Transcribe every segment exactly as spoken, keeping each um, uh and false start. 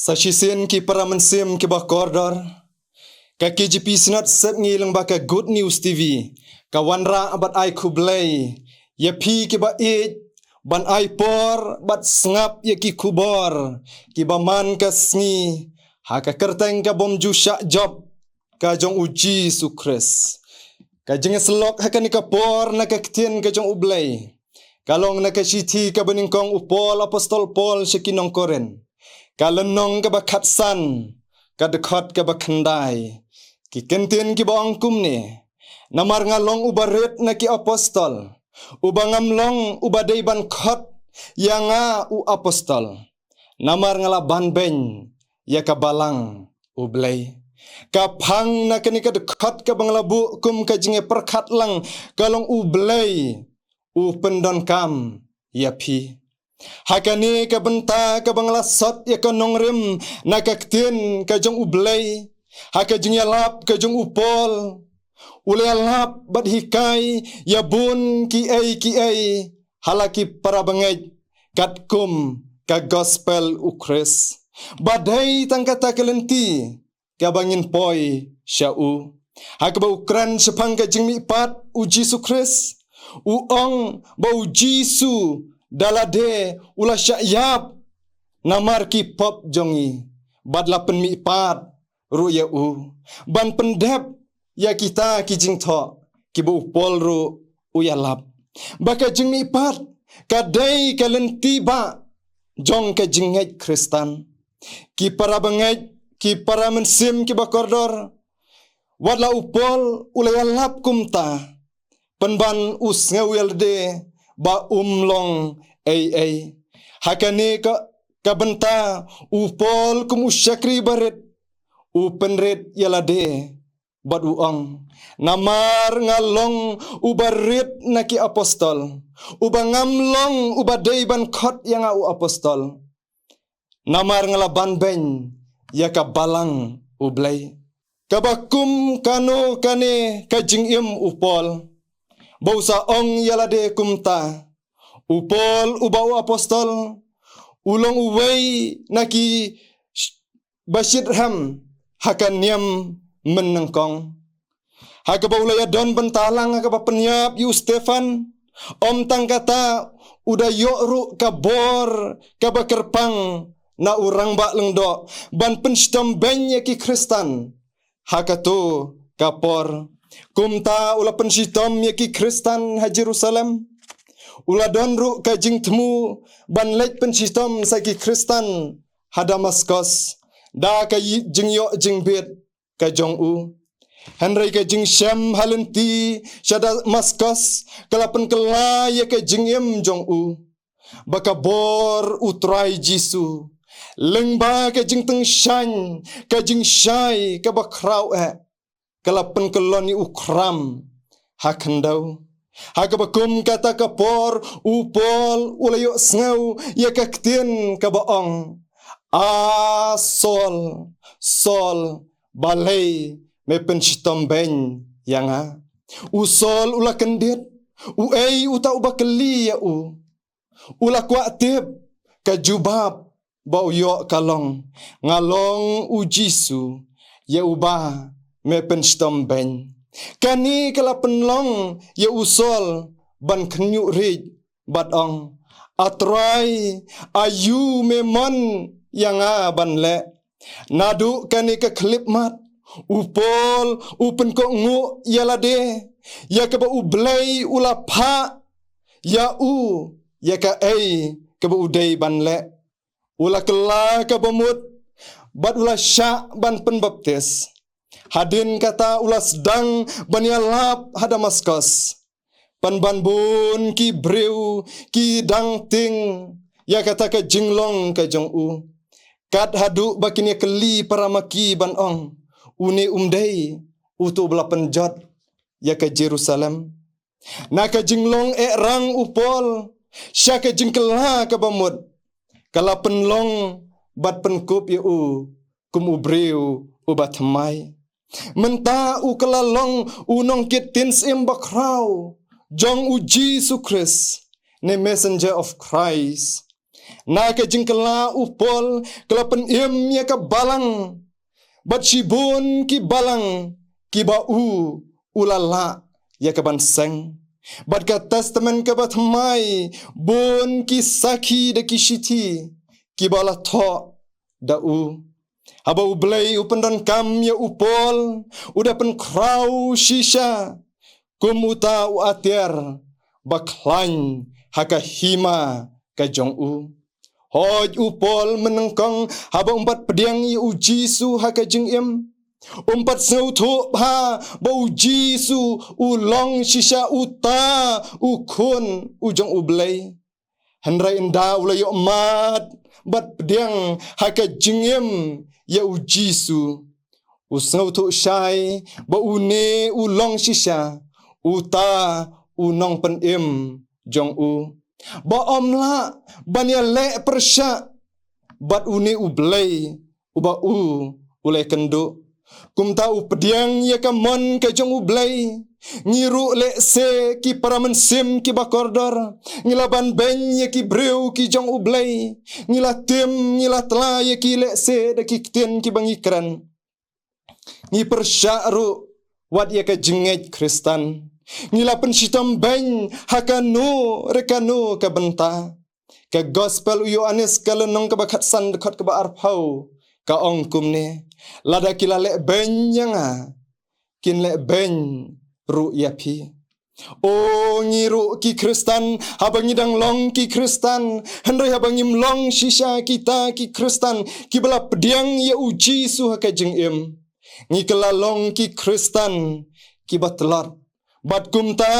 Ta shisien ki para mynsiem kiba kordor, ka K J P Synod Sepngi lyngba ka Good News T V ka wanrah bad ai khublei ïa phi kiba ïeit ban ai por bad sngap ïa ki khubor kiba man ka sngi ha ka kyrteng ka bym ju shah jop ka jong U Jisu Khrist. Ka jingïasyllok ha kane ka por na ka ktien ka jong U Blei ka long na ka shithi kaba nyngkong u Paul, Apostol Paul sha ki nong Korinth, ka lynnong kaba khatsan, ka dkhot kaba khyndai. Ki kyntien kiba ong kumne: Namar nga long uba rit na ki apostol, uba ngam long uba dei ban khot ïa nga u apostol, namar nga la banbeiñ ïa ka balang U Blei. Ka phang na kane ka dkhot kaba nga la buh kum ka jingïapyrkhat lang ka long U Blei u pyndonkam ïa phi. Ha kane ka bynta kaba nga la sot ïa ka nongrim na ka ktien ka jong U Blei, ha ka jingïalap ka jong u Paul, u la ïalap bad hikai ïa bun kiei kiei ha la ki para bangeit katkum ka gospel U Khrist. Ba dei tang kata ka lynti kaba ngin poi sha u. Ha kaba u kren shaphang ka jingmihpat U Jisu Khrist, u ong ba U Jisu da lade u la shah ïap namar ki pop jong ngi, bad la pynmihpat ruh ïa u ban pyndep ïa kita ki jingthoh kiba u Paul ruh u ïalap. Ba ka jingmihpat ka dei ka lynti ba jong ka jingngeit Khristan. Ki para bangeit, ki para mynsiem kiba kordor, wat la u Paul u la ïalap kumta, pynban u sngew ïa lade ba um long ei ei. Ha kane ka, ka bynta u Paul kum u shakri barit u pynrit ïa lade bad u ong: Namar nga long uba rit na ki apostol, uba ngam long uba dei ban khot ïa nga u apostol, namar nga la banbeiñ ïa ka balang U Blei. Kaba kum kano kane ka jingim u Paul ba u sa ong ïa lade kumta. U Paul uba u apostol u long uwei na ki sh-, ba shitrhem ha ka niam mynnyngkong. Ha kaba u la ïadon bynta lang ha kaba pynïap ïa u Stephan, ym tang kata, u da ïoh ruh ka bor kaba kyrpang na u rangbah lyngdoh ban pynshitom beiñ ïa ki Khristan ha kato ka por. Kumta u la pynshitom ïa ki Khristan ha Jerusalem. U la don ruh ka jingthmu ban leit pynshitom sa ki Khristan ha Damaskos da ka yi-, jingïoh jingbit ka jong u. Hynrei ka jingshem ha lynti sha Damaskos ka la pynkylla ïa ka jingim jong u. Ba ka bor U Trai Jisu, lyngba ka jingtyngshaiñ, ka jingshai kaba khraw eh, ka la pynkyllon ïa u khram ha khyndew. Ha kaba kum kata ka por u Paul u la ïohsngew ïa ka ktien kaba ong: A Saul, Saul, balei me pynshitom beiñ ïa nga? U Saul u la kyndit, uei uta uba kylli ïa u? U la kwah tip, ka jubab ba u ïoh ka long: Nga long U Jisu, ïa uba me pynshitom beiñ. Kane ka la pynlong ïa u Saul ban khynñiuh riej bad ong: A Trai, aïu me mon ïa nga ban leh? Naduh kane ka khyllipmat u Paul u pynkohnguh ïa lade ïa kaba U Blei u la phah ïa u ïa kaei kaba u dei ban leh. U la kylla kaba mut bad u la shah ban pynbaptis. Hadien kata u la sdang ban ïalap ha Damaskos. Pynban bun ki briew ki dang tieng ïa kata ka jinglong ka jong u. Kat haduh ba kin ïa kylli para ma ki ban ong: Une um dei uto uba la pynjot ïa ka Jerusalem? Na ka jinglong eh rang u Paul sha ka jingkylla kaba mut, ka la pynlong bad pynkup ïa u kum u briew uba thymmai. Mynta u ka la long u nongkit ktien syiem bakhraw jong U Jisu Khrist, ne messenger of Christ. Na ka jingkylla u Paul ka la pynim ïa ka balang bad shibun ki balang kiba u u la lah ïa ka ban seng. Bad ka Testament kaba Thymmai bun ki sakhi da ki shithi kiba la thoh da u. Haba U Blei u pyndonkam ïa u Paul, u da pynkhraw shisha kum uta u atiar ba khlaiñ ha ka hima ka jong u. Hooid, u Paul mynnyngkong haba um pat pdiang ïa u Jisu ha ka jingim, um pat sngewthuh bha ba u Jisu u long shisha uta u Khun u jong U Blei. Hynrei ynda u la ïoh mad bad pdiang ha ka jingim ïa u Jisu, u sngewthuh shai ba une u long shisha uta u nongpynim jong u, ba um lah ban ïaleh pyrshah bad une U Blei uba u u la ïakynduh. Kumta u pdiang ïa ka mon ka jong U Blei. Ngi ruh lehse ki para mynsiem kiba kordor, ngi la banbeiñ ïa ki briew ki jong U Blei. Ngi la tim, ngi la tla ïa ki lehse da ki ktien kiba ngi kren. Ngi pyrshah ruh wat ïa ka jingngeit Khristan. Ngi la pynshitom beiñ ha kano re kano ka bynta. Ka Gospel u Ïoannis ka lynnong kaba khatsan dkhot kaba arphew ka ong kumne: Lada ki la leh beiñ ïa nga, kin leh beiñ ruh ïa phi. O, ngi ruh ki Khristan, haba ngi dang long ki Khristan, hynrei haba ngim long shisha kita ki Khristan kiba la pdiang ïa u Jisu ha ka jingim, ngi kylla long ki Khristan kiba tlot. Bad kumta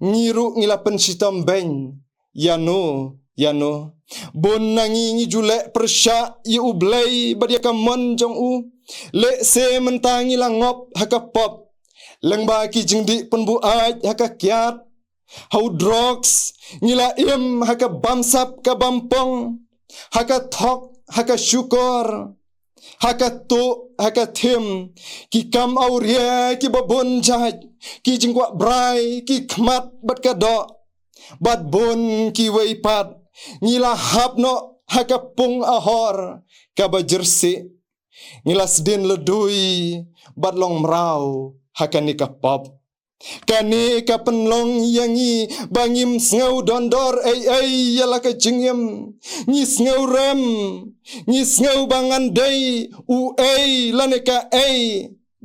ngi ruh ngi la pynshitom beiñ ïano ïano. Bun na ngi ngi ju leh pyrshah ïa U Blei bad ïa ka mon jong u. Lehse mynta ngi la ngop ha ka pop, lyngba ki jingdih pynbuaid ha ka kiad, ha u drugs, ngi la im ha ka bamsap ka bampong, ha ka thok, ha ka shukor, ha ka tuh, ha ka thim, ki kam awria kiba bun jait, ki jingkwah brai, ki khmat bad ka doh. Bad bun kiwei pat ngi la hap noh ha ka pung ahor kaba jyrsieh. Ngi la sdien lehduh bad long mraw ha kane ka pop. Kane ka pynlong ïa ngi ba ngim sngew dondor ei ei ïa la ka jingim. Ngi sngew rem, ngi sngew ba ngan dei uei lane kaei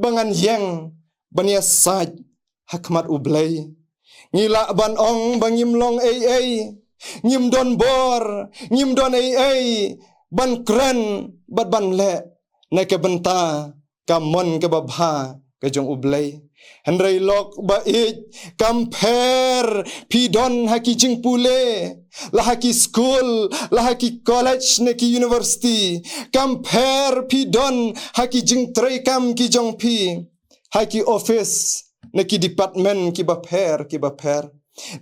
ba ngan ïeng ban ïasaid ha khmat U Blei. Ngi lah ban ong ba ngim long ei ei, ngim don bor, ngim don ei ei ban kren bad ban leh na ka bynta ka mon kaba bha ka jong U Blei. Hynrei lok ba ïeit, kam pher phi don ha ki jingpule, la ha ki skul, la ha ki college ne ki university. Kam pher phi don ha ki jingtrei kam ki jong phi, ha ki office ne ki department kiba pher kiba pher.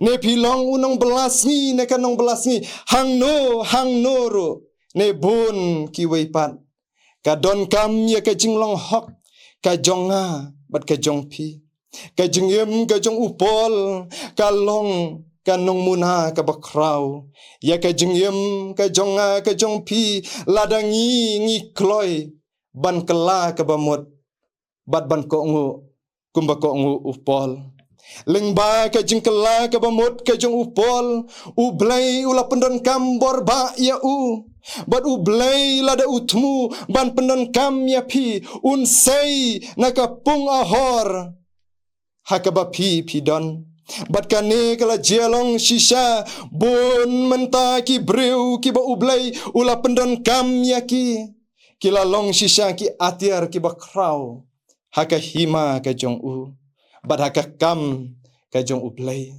Ne phi long u nongbylla sngi ne ka nongbylla sngi hangno hangno ruh, ne bun kiwei pat, ka donkam ïa ka jinglong hok ka jong nga bad ka jong phi. Ka jingim ka jong u Paul ka long ka nongmuna kaba khraw ïa ka jingim ka jong nga ka jong phi, lada ngi ngi kloi ban kylla kaba mut bad ban kohnguh kumba kohnguh u Paul. Lyngba ka jingkylla kaba mut ka jong u Paul, U Blei u la pyndonkam bor bah ïa u. Bad U Blei lada u thmu ban pyndonkam ïa phi, un sei na ka pung ahor ha kaba phi phi don. Bad kane ka la jia long shisha, bun mynta ki briew kiba U Blei u la pyndonkam ïa ki, ki la long shisha ki atiar kiba khraw ha ka hima ka jong u bad ha ka kam ka jong U Blei.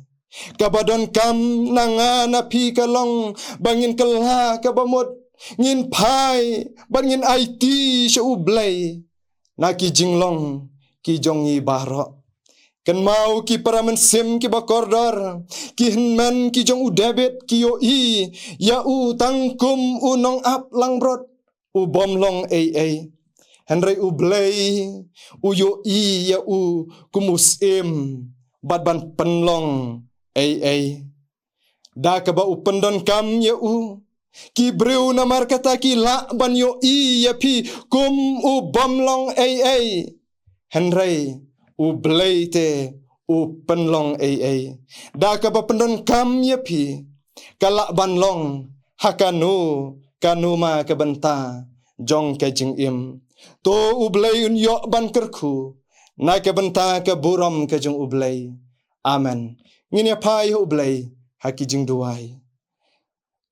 Kaba donkam na nga na phi ka long ba ngin kylla kaba mut, ngin phai bad ngin aiti sha U Blei na ki jinglong ki jong ngi baroh. Kynmaw ki para mynsiem kiba kordor, ki hynmen ki jong u David ki ïohi ïa u tang kum u nongap langbrot u bym long ei ei. Hynrei U Blei u ïohi ïa u kum u syiem bad ban pynlong ei ei. Da kaba u pyndonkam ïa u, Ki briew namar kata ki lah ban ïohi ïa phi kum u bym long ei ei, hynrei U Blei te u pynlong ei ei. Da kaba pyndonkam ïa phi, ka lah ban long ha kano kano ma ka bynta jong ka jingim. To U Blei un ïoh ban kyrkhu na ka bynta ka burom ka jong U Blei. Amen. Ngin ïa phai ha U Blei ha ki jingduwai.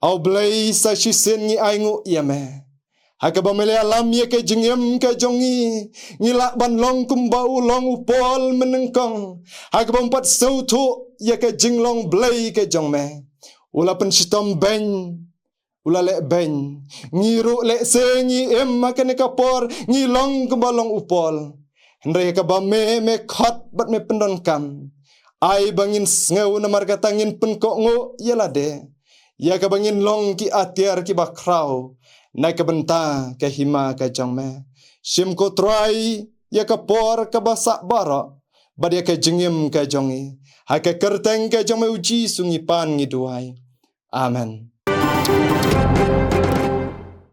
A U Blei, sa shisien ngi ainguh ïa me ha kaba me la ïalam ïa ka jingim ka jong ngi. Ngi lah ban long kumba u long u Paul mynnyngkong ha kaba um pat sngewthuh ïa ka jinglong Blei ka jong me. U la pynshitom beiñ, u la leh beiñ. Ngi ruh lehse ngi im ha kane ka por ngi long kumba long u Paul, hynrei ha kaba me, me khot bad me pyndonkam. Ai ba ngin sngew namar kata ngin pynkohnguh ïa lade, ïa kaba ngin long ki atiar kiba khraw na ka bynta ka hima ka jong me. Shim ko Trai ïa ka por kaba sah baroh bad ïa ka jingim ka jong ngi. Ha ka kyrteng ka jong me U Jisu ngi pan ngi duwai. Amen.